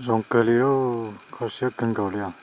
Zoo kawg li, kho siab kawg nkaus li os.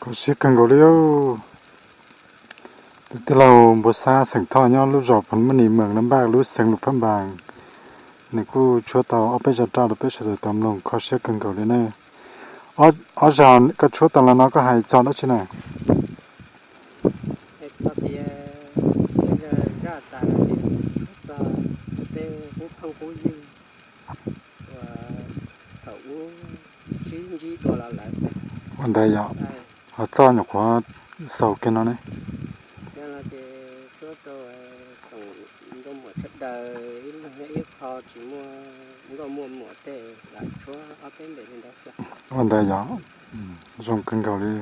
Siab kawg nkaus li. Tus tij laug Npua Xab xeem Thoj nyob lub zos Phoo Maj Nis, moos Nam Npaj, lub xeev Luam Phaj Npaas, nws kuj tshuab tau ob peb zaj raj rau peb sawv daws tau mloog, kho siab kawg nkaus li ne. Ob zaj koj tshuab tau los no koj hais txog dab tsi na? Hais txog tias zaj tas no ces tshuab txog tej qub phooj qub ywg uas thaum ub sib ntsib dua los lawm xwb. Ua ntawd yog, ho txoj nyuam qhuav xaus kiag no ne? Yog no ces tshuab rau tsoom nkauj muam sawv daws ib leeg nyob ib qho tsis muaj nkauj muaj muam tej lam tshuab ob peb npe li ntawd xwb. Ua ntawd yog, zoo kawg nkaus li.